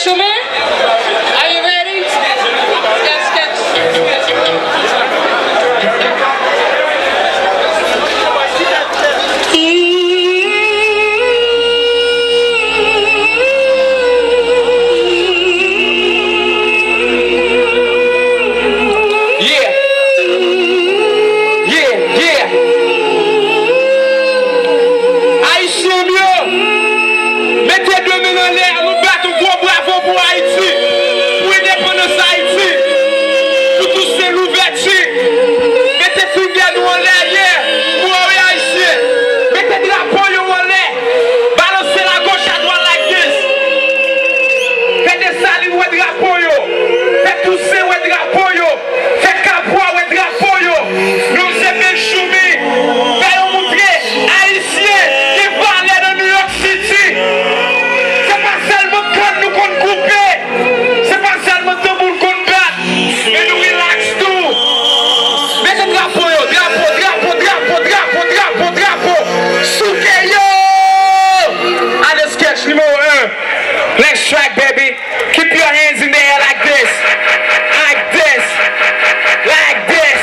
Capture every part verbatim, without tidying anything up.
To me? Are you ready? Sketch, sketch. Yeah. Yeah, yeah. Ayisyen m yo, mete de men anlè, nou bat yon gwo bravo pou Ayiti, pou endepandans Ayiti, pou Toussaint Louverture. Mete fingè nou anlè, yeah, pou Ayisyen. Mete drapo yo anlè. Balanse l agoch adwat like this. Fè Desalin wè drapo yo. Fè Tousen wè drapo yo. Fè Kabwa wè drapo yo. Nou se Benchoumi. Fè yo moutre Ayisyen gen valè nan New York City. Se pa sèlman kann nou konn koupe. Se pa sèlman tanbou n konn bat, men nou relax tou. Mete drapo yo, drapo, drapo, drapo, drapo, drapo, drapo. Souke yo! Ale sketch nimewo en. Next track, baby. Keep your hands in the air like this. Like this. Like this.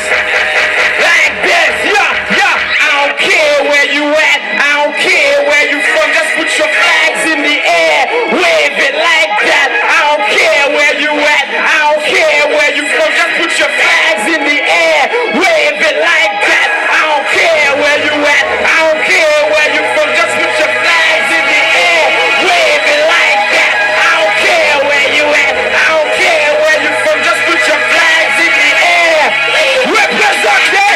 Like this. Yeah, yeah. I don't care where you at. I don't care where you from, just put your flags in the air, wave it like that. I don't care where you at, I don't care where you from, just put your flags in the air, wave it like that. I don't care where you at, I don't care where you from, just put your flags in the air, wave it like that. I don't care where you at, I don't care where you from, just put your flags in the air. Reprezante,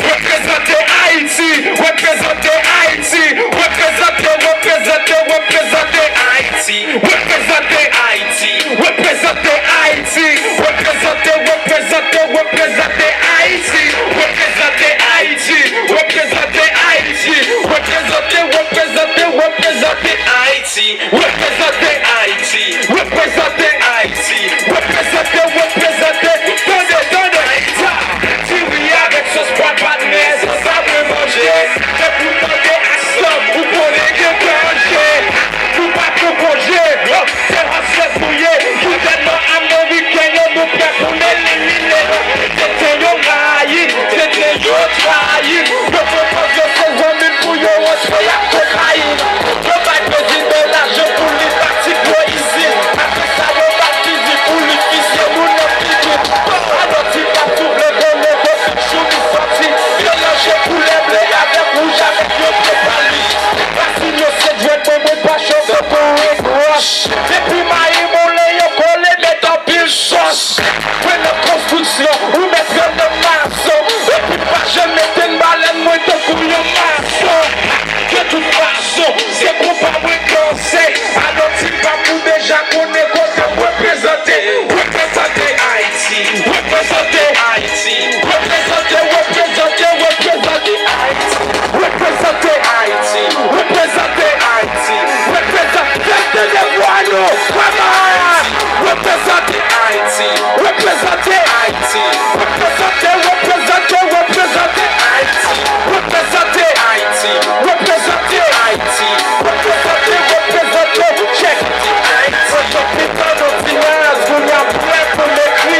reprezante Ayiti, reprezante Ayiti. Reprezante, reprezante, reprezante Ayiti. Reprezante Ayiti. Reprezante Ayiti. Reprezante, reprezante, reprezante Ayiti. Reprezante Ayiti. Reprezante Ayiti. Reprezante, reprezante, reprezante Ayiti. Reprezante Ayiti. Reprezante Ayiti. Reprezante, reprezante. Tande, tande. Diri avèk sòs pwa patnè, sa sa mwen manje. Fèk nou tande ak sòs, ou konnen gen danje. Nou pa twò konje, se hansè pou ye. Gouvènman ameriken yo, nou prè pou n elimine yo. Se te yo rayi, se te yo trayi. Yo pran pòz yo se zanmi n pou yo rantre ak kokayin. Yo bay prezidan lajan pou li bati gwo izin. Apre sa, yo bay fizi pou li fizye moun nan figi. Alò, ti pa souple konnen kote Choumi sòti. Melanje koulè ble avèk wouj avèk yon pye pali. Rasin yo se djwèt mwen, mwen pa cheve pou yon wòch. Depi mayi moulen, yo kole met anpil sòs. Mwen nan konstriksyon, ou mèt rele m mason. Epi pa janm mete m balèn mwen tankou yon mason. De tout fason, se konpa mwen kanse. Alò ti pa pou deja konnen kote m reprezante. Reprezante Ayiti, reprezante Ayiti, reprezante, reprezante, reprezante Ayiti. Reprezante Ayiti, reprezante Ayiti, reprezante. Fèt de devwa nou, kòman? Reprezante Ayiti, reprezante Ayiti, reprezante, reprezante, reprezante Ayiti, reprezante Ayiti, reprezante Ayiti, reprezante, reprezante, check. Ayiti, yo pitan nou ti naz, kounye a prè pou m ekri,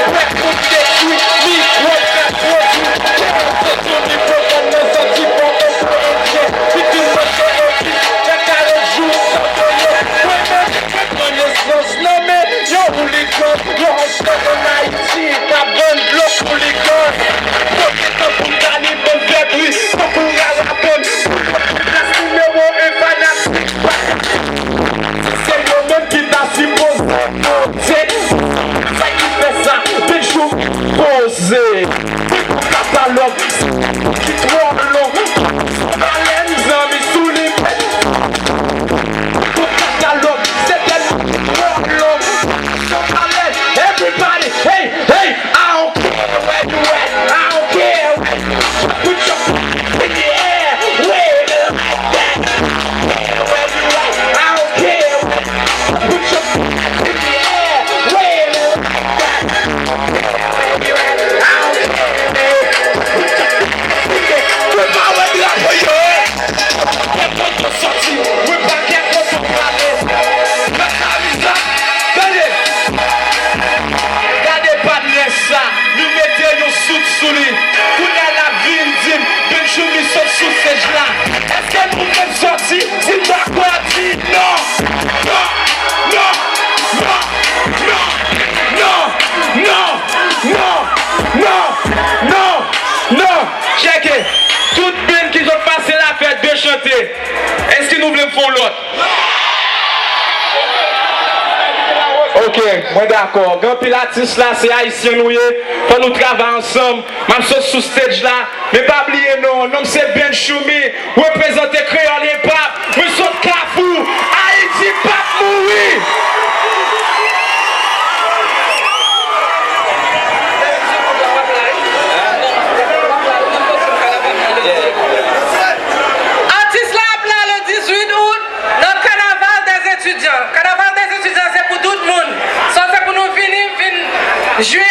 prè pou m dekri, mikwo fè pwodui, kè se sou mikwo fè nan santi bon enpo endyen, pikin mwen se epi, fè kare jou, sa peye, mwen menm, mwen pran nesans nan men yon hooligans, yon hansè ann Ayiti, k ap vann dlo hooligans. Èske nou vle m fè yon lòt? Ok, mwen dakò. Gen anpil atis la, se ayisyen nou ye. Fò nou travay ansanm. M ap sot sou stage la. Men pa bliye non, non m se Ben Choumi, reprezante Kreyòl Hip Hop. Mwen sot Kafou, Ayiti p ap mouri! Atis la ap la le dizwit out nan Kanaval des Étudiants. Kanaval des Étudiants se pou tout moun. Sa se pou nou vini, vin jwi